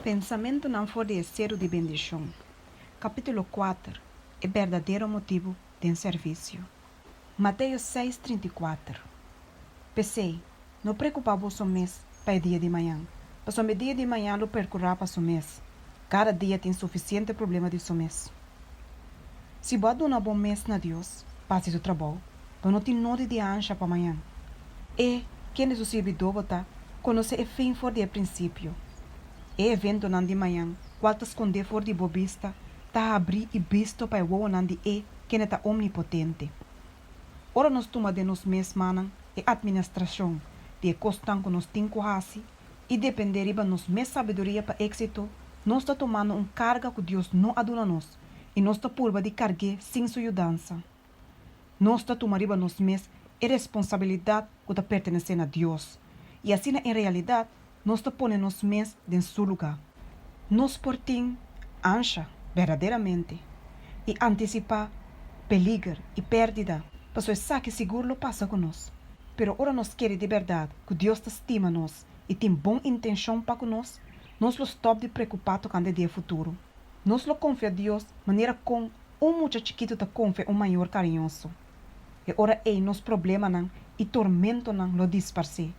Pensamentunan for di e Seru di Bendishon, Kapítulo kuater, E berdadero motibu den servisio. Mateo seis, 34. P'esei, no preokupá boso mes pa e dia di mañan, pasobra e dia di mañan lo perkurá pa su mes. Kada dia tin sufisiente problema di su mes. Si bo a duna bo mes na Dios pa hasi su trabou, bo no tin nodi di ansha pa mañan. E, kende su sirbidó bo ta, konosé e fin for di e prinsipio. E eventonan di mañan, kual ta skondé for di bo bista, ta habrí i bisto pa e wowonan di E kende ta omnipotente. Ora nos tuma den nos mes mannan e atministrashon di e kosnan ku nos tin ku hasi i dependé riba nos mes sabiduria pa éksito, nos ta tumando un karga ku Dios no a duna nos i nos ta purba di karg'é sin su yudansa. Nos ta tuma riba nos mes e responsabilidat ku ta pertenesé na Dios, i asina en realidat nos ta pone nos mes den su lugá. Nos por tin ansha berdaderamente i antisipá peliger i pèrdida, pasobra esaki sigur lo pasa ku nos. Pero ora nos kere di bèrdat ku Dios ta stima nos i tin bon intenshon pa ku nos, nos lo stòp di preokupá tokante di e futuro. Nos lo konfia Dios manera kon un mucha chikitu ta konfia un mayor kariñoso. E ora ei nos problemanan i tormentonan lo disparsé,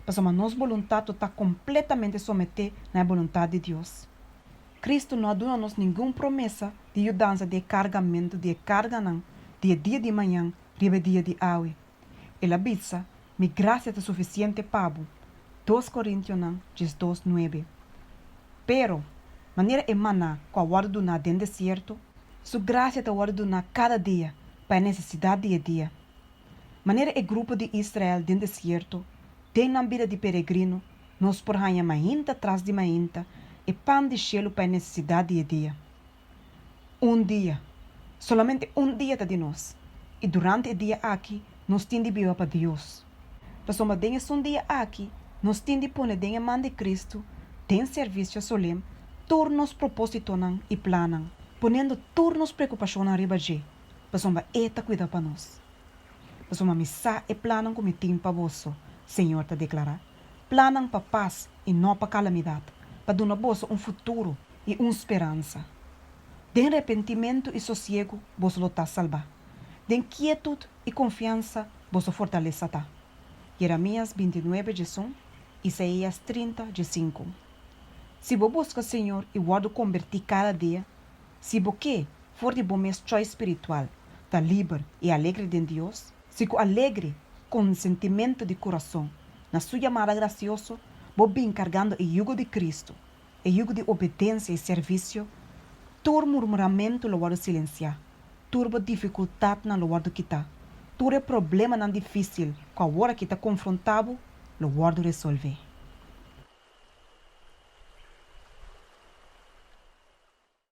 pasobra nos boluntat lo ta kompletamente someté na e boluntat di Dios. Kristu no a duna nos ningun promesa di yudansa di e kargamentu di e karganan di e dia di mañan riba e dia di awe. El a bisa, Mi grasia ta sufisiente pa bo. Dos Korintionan 12, nuebe. Pero, manera e maná ku a wòrdu duná den desierto, Su grasia ta wòrdu duná kada dia pa e nesesidat di e dia. Manera e grupo di Israel den desierto, den nan bida di peregrino, nos por haña mainta tras di mainta e pan di shelu pa e nesesidat di e dia. Un dia, solamente un dia ta di nos, i durante e dia aki nos tin di biba pa Dios. Pasobra den esun dia aki nos tin di pone den e man di Cristo, den servisio solem, tur nos propósitonan i plannan, poniendo tur nos preokupashonnan riba dje, pasobra E ta kuida pa nos. Pasobra mi sa e plannan ku mi tin pa boso, Señor ta deklará, plannan pa pas i no pa kalamidat, pa duna boso un futuro i un speransa. Den repentimentu i sosiegu boso lo ta salbá. Den kietut i konfiansa boso fortalesa ta. Jeremias 29, 11, Isaías 30, 15. Si bo buska Señor i wòrdu kombertí kada dia, si bo ke, for di bo mes choice spiritual, ta liber i alegre den Dios, si ku alegre konsentimentu di kurason na Su yamada grasioso bo bin kargando e yugo di Kristu, e yugo di obedensia i servisio, tur murmuramentu lo wòrdu silensiá, tur bo difikultatnan lo wòrdu kitá, tur e problemanan difísil ku awor aki ta konfrontá bo lo wòrdu resolvé.